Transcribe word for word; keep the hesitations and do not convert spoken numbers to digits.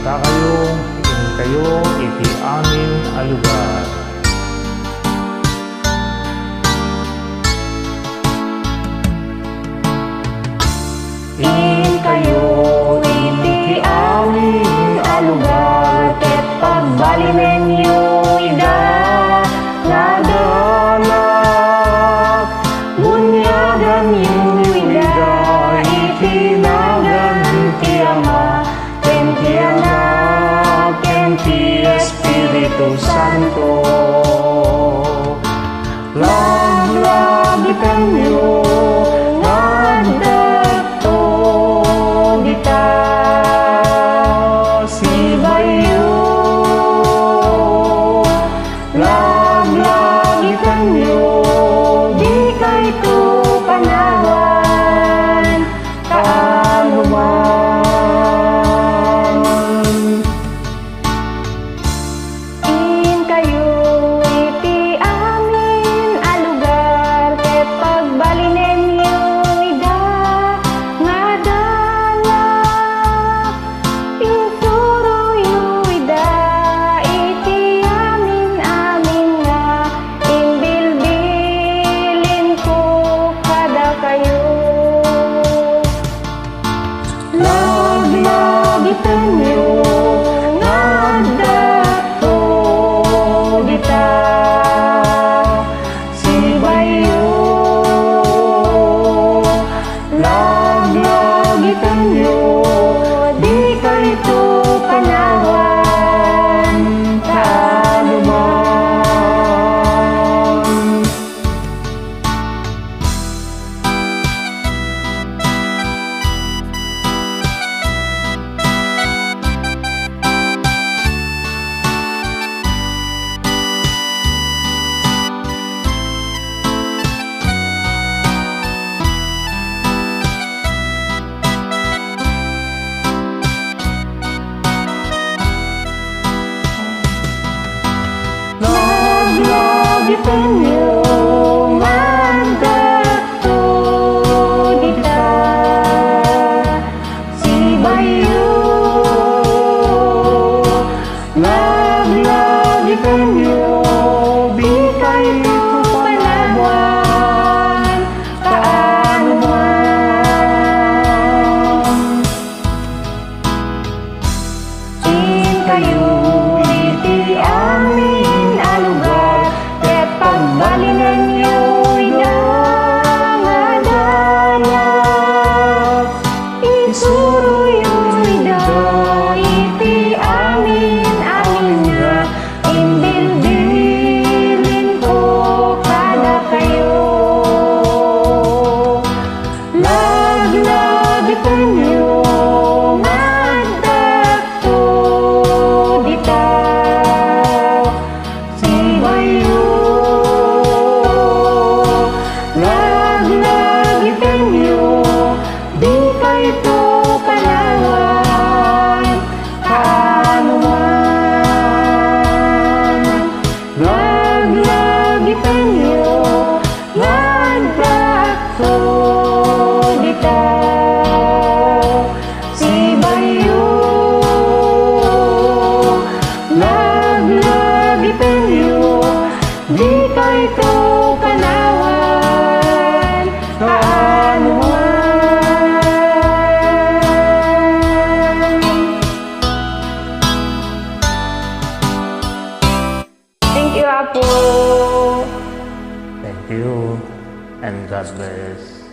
Dakayo, inkayo iti amin a lugar. Inkayo iti amin a lugar ket pagbalinenyo ida nga adalak. Bunyaganyo ida iti nagan ti Ama, ken ti Anak, ken ti Espiritu Santo. Laglagitenyo nga addakto dita sibayyo. Laglagitenyo, dikayto panawan kaanoman. Inkayo iti amin a lugar ket pagbalinenyo ida nga adalak. Insuroyo ida iti amin-amin nga imbilbilinko kadakayo. Laglagitenyo nga addakto dita sibayyo. Laglagitenyo, dikayto panawan kaanoman. Laglagitenyo nga addakto dita sibayyo. Laglagitenyo, dikayto panawan kaanoman. Inkayo iti amin a lugar, ket pagbalinenyo ida nga adalak. Isuroyo ida iti amin-amin nga imbilbilinko kadakayo. Laglagitenyo nga addakto dita sibayyo. Laglagitenyo, dikayto panawan kaanoman. Laglagitenyo nga addakto dita sibayyo. Laglagitenyo, dikayto panawan kaanoman. Thank you, Apo. Thank you, and God bless.